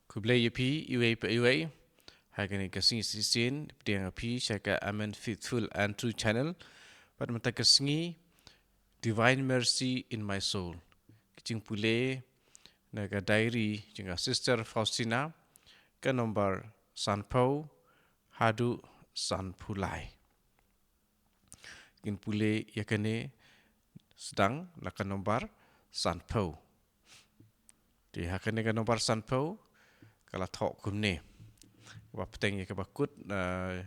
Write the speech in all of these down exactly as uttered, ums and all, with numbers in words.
Khublei ïa phi iwei pa iwei. Ha kane ka sngi shisien pdiang ïa phi sha ka Amen Faithful and True Channel. Bad mynta ka sngi, Divine Mercy in My Soul. Ka jingpule na ka diary jong ka Sister Faustina, ka nombar sanphew haduh sanphew lai. Ngin pule ïa kane sdang na ka nombar sanphew. Te ha kane ka nombar sanphew ka la thoh kumne. Kaba bteng ïa kaba kut, eh,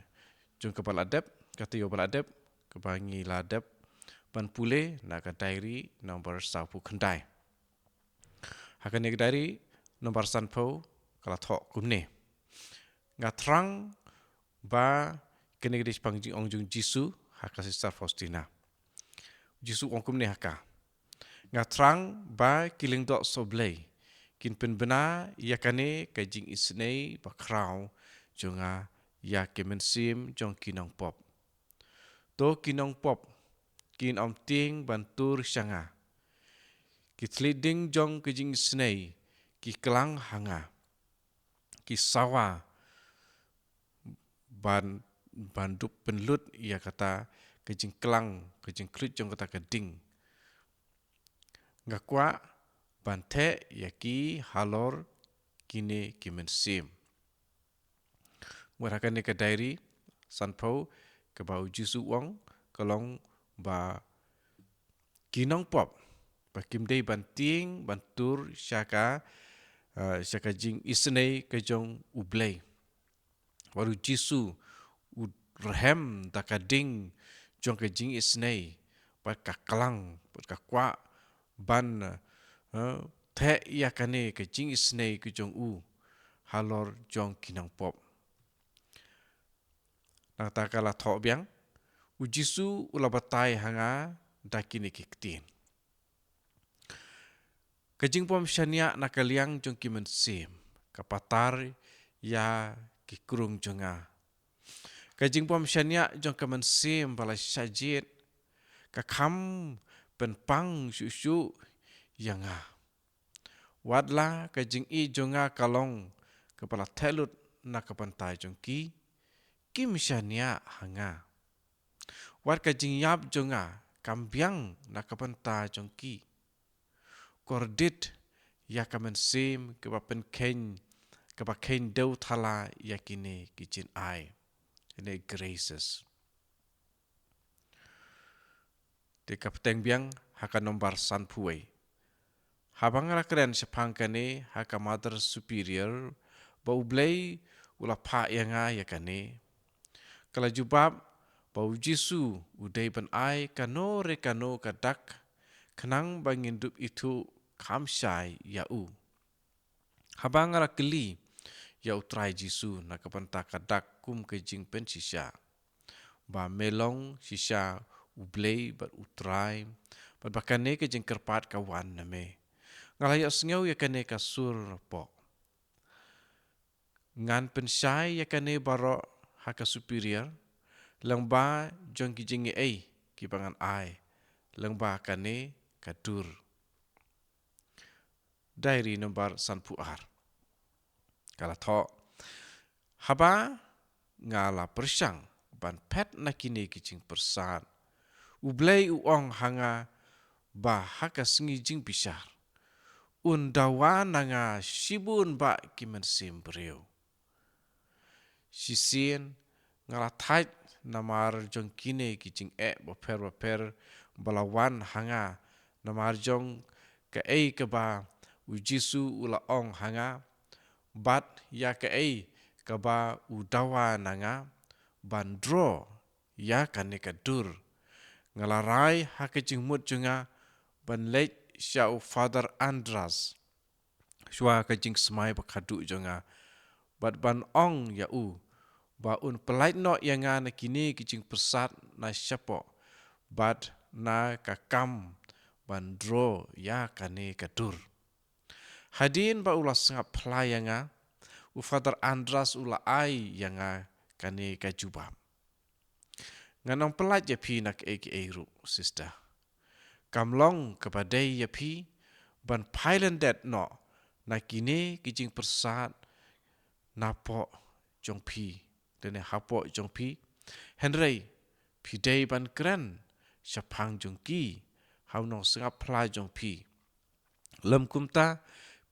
jong kaba la dep, ka taïew ba la dep, kaba ngi la dep ban pule na ka diary nombar sawphew khyndai. Ha kane ka diary nombar sanphew ka la thoh kumne. Nga thrang ba kane ka dei shaphang jingong jong Jisu ha ka Sister Faustina. Jisu ong kumne ha ka: Nga thrang ba ki lyngdoh sohblei kin pynbna ïa kane ka jingisynei bakhraw jong nga ïa ki mynsiem jong ki nongpop. To ki nongpop kin ym tieng ban tur sha nga. Ki thylliej ding jong ka jingisynei ki klang ha nga. Ki sawa ban, ban dup pynlut ïa kata ka jingklang, ka jingkhluit jong kata ka ding. Nga kwah ban theh ïa ki halor kine ki mynsiem. Wat ha kane ka diary sanphew, kaba u Jisu u ong ka long ba ki nongpop ba kim dei ban tieng ban tur sha ka, eh, sha ka jingisynei ka jong U Blei. Wat u Jisu u rhem da ka ding jong ka jingisynei, bad ka klang, bad ka kwah ban, eh, theh ïa kane ka jingisynei ka jong u halor jong ki nongpop. Nangta ka la thoh biang: U Jisu u la batai ha nga da kine ki ktien. Ka jingbym shaniah na ka liang jong ki mynsiem ka patar ïa ki krung jong nga. Ka jingbym shaniah jong ka mynsiem ba la shah jied ka kham pynpang shuh shuh ïa nga. Wat la ka jingïeit jong nga ka long kaba la theh lut na ka bynta jong ki, kim shaniah ha nga. Wat ka jingïap jong nga kam biang na ka bynta jong ki. Kordit ïa ka mynsiem kaba pynkheiñ, kaba kheiñ dew thala ïa kine ki jingai. Kine graces. Te ka bteng biang ha ka nombar sanphew wei. Haba nga la kren shaphang kane ha ka Mother Superior ba U Blei u la phah ïa nga ïa kane, ka la jubab ba u Jisu u dei ban ai kano re kano ka dak khnang ba ngin dup ithuh kham shai ïa u. Haba nga la kylli ïa U Trai Jisu na ka bynta ka dak kum ka jingpynshisha, ba me long shisha U Blei bad U Trai, bad ba kane ka jingkyrpad ka wan na me, nga la ïohsngew ïa kane ka sur poh: Ngan pynshai ïa kane baroh ha ka Superior lyngba jong ki jingaiei kiba ngan ai lyngba kane ka dur. Diary nombar sanphew ar. Ka la thoh: Haba nga la pyrshang ban phet na kine ki jingpyrsad, U Blei u ong ha nga ba ha ka sngi jingbishar un dawa na nga shibun bah ki mynsiem briew. Shisien nga la thait namar jong kine ki jingeh bapher bapher ba la wan ha nga, namar jong kaei kaba u Jisu u la ong ha nga, bad ïa kaei kaba u dawa na nga ban draw ïa kane ka dur. Nga la rai ha ka jingmut jong nga ban leit sha u Father Andras shuwa ka jingsmai ba khatduh jong nga, bad ban ong ïa u ba un pyllait noh ïa nga na kine ki jingpyrsad na shapoh bad na ka kam ban draw ïa kane ka dur. Hadien ba u la sngap phla ïa nga, u Father Andras u la ai ïa nga kane ka jubab. Ngan ym pyllait ïa phi na kaei kaei ruh, sister. Kam long kaba dei ïa phi ban phai lyndet noh na kine ki jingpyrsad napoh jong phi, lane hapoh jong phi. Hynrei phi dei ban kren shaphang jong ki ha u nongsngap phla jong phi. Lym kumta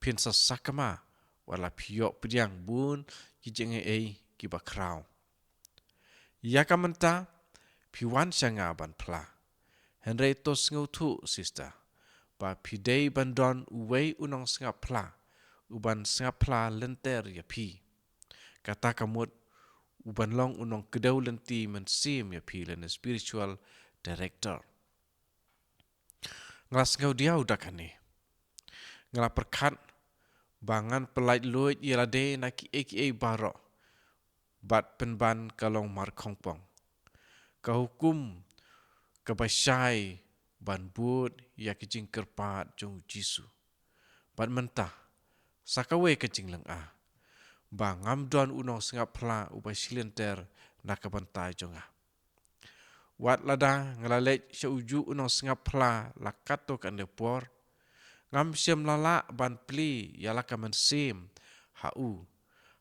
phin sa sakma wat la phi ïoh pdiang bun ki jingaiei kiba khraw. Ïa ka mynta phi wan sha nga ban phla. Hynrei to sngewthuh, sister, ba phi dei ban don uwei u nongsngap phla uban sngap phla lynter ïa phi. Kata ka mut uban long u nongkdew lynti mynsiem ïa phi, lane spiritual director. Nga la sngewdiaw da kane. Nga la pyrkhat ba ngan pyllait luid ïa lade na kiei kiei baroh, bad pynban ka long markhongpong. Ka hukum kaba shai ban bud ïa ki jingkyrpad jong u Jisu. Bad mynta, sa kawei ka jinglynga ba ngam don u nongsngap phla uba shilynter na ka bynta jong nga. Wat lada nga la leit sha ujuh u nongsngap phla la katto katne por, ngam shym la lah ban plie ïa la ka mynsiem ha u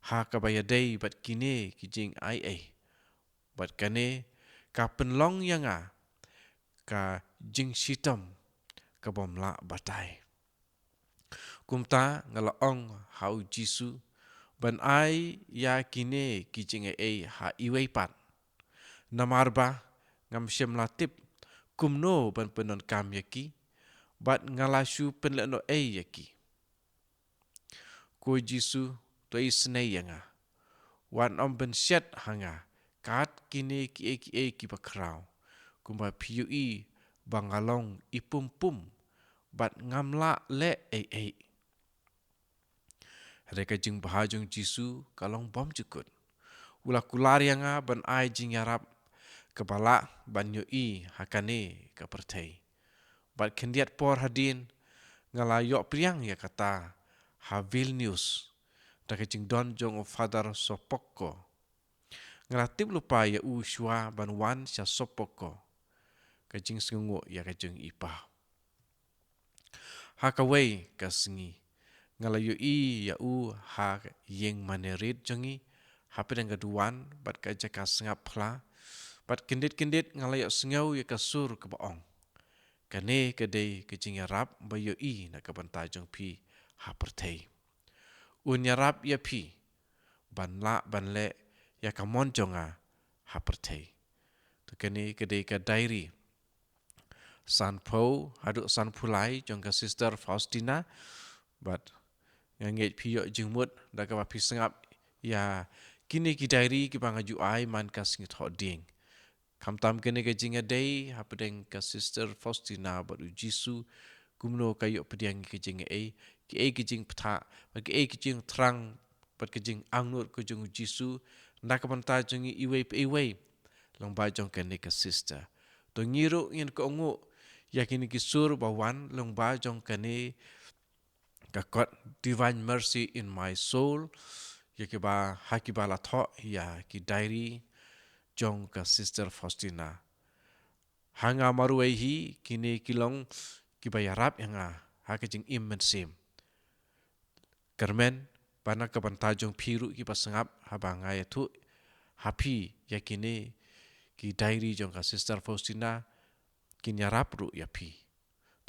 ha kaba ïadei bad kine ki jingaiei. Bad kane ka pynlong ïa nga ka jingshitom kabym lah batai. Kumta nga la ong ha u Jisu ban ai ïa kine ki jingaiei ha iwei pat, namar ba ngam shym la tip kumno ban pyndonkam ïa ki, bad nga la shu pynlehnohei ïa ki. Ko Jisu, to isynei ïa nga. Wat nym bynshet ha nga kat kine kiei kiei kiba khraw, kumba phi ïohi ba nga long i pum pum bad ngam lah leh ei ei. Hynrei ka jingbha jong u Jisu ka long bymjukut. U la kular ïa nga ban ai jingïarap kaba lah ban ïohi ha kane ka pyrthei. Bad khyndiat por hadien nga la ïoh pdiang ïa kata ha Vilnius da ka jingdon jong u Father Sopocko. Nga la tip lypa ïa u shuwa ban wan sha Sopocko. Ka jingsngewnguh ïa ka jong i pa. Ha kawei ka sngi nga la ïohi ïa u ha ïing mane rit jong ngi hapdeng ka duwan bad ka jaka sngap phla. Bad kyndit kyndit nga la ïohsngew ïa ka sur kaba ong, kane ka dei ka jingïarap ba ïohi na ka bynta jong phi ha pyrthei. Un ïarap ïa phi ban lah ban leh ïa ka mon jong nga ha pyrthei. To kane ka dei ka diary sanphew haduh sanphew lai jong ka Sister Faustina. Bad nga ngeit phi ïoh jingmut da kaba phi sngap ïa kine ki diary kiba nga ju ai man ka Sngi Thohdieng. Khamtam kane ka jingïadei hapdeng ka Sister Faustina bad u Jisu, kumno ka ïoh pdiang ïa ka jingaiei, kiei ki jingpyrta bad kiei ki jingthrang bad ka jingangnud ka jong u Jisu na ka bynta jong ngi iwei pa iwei lyngba jong kane ka Sister. To ngi ruh ngin kohnguh ïa kine ki sur ba wan lyngba jong kane ka kot Divine Mercy in My Soul, ïa kiba, ha kiba la thoh ïa ki diary jong ka Sister Faustina. Ha nga marwei hi kine ki long kiba ïarap ïa nga ha ka jingim mynsiem. Kyrmen ba na ka bynta jong phi ruh kiba sngap, haba nga ïathuh ha phi ïa kine ki diary jong ka Sister Faustina, kin ïarap ruh ïa phi.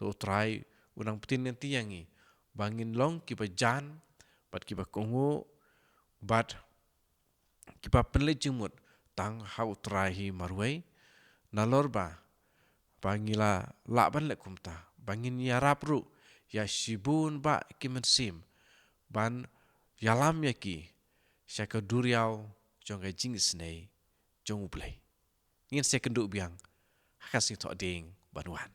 To U Trai u nang pynlong ïa ngi ba ngin long kiba jan bad kiba kohnguh bad kiba pynleit jingmut tang ha U Trai hi marwei, nalor ba, ba ngi la lah ban leh kumta, ba ngin ïarap ruh ïa shibun bah ki mynsiem ban ïalam ïa ki sha ka duriaw jong ka jingisynei jong U Blei. Ngin sa ïakynduh biang ha ka Sngi Thohdieng ban wan.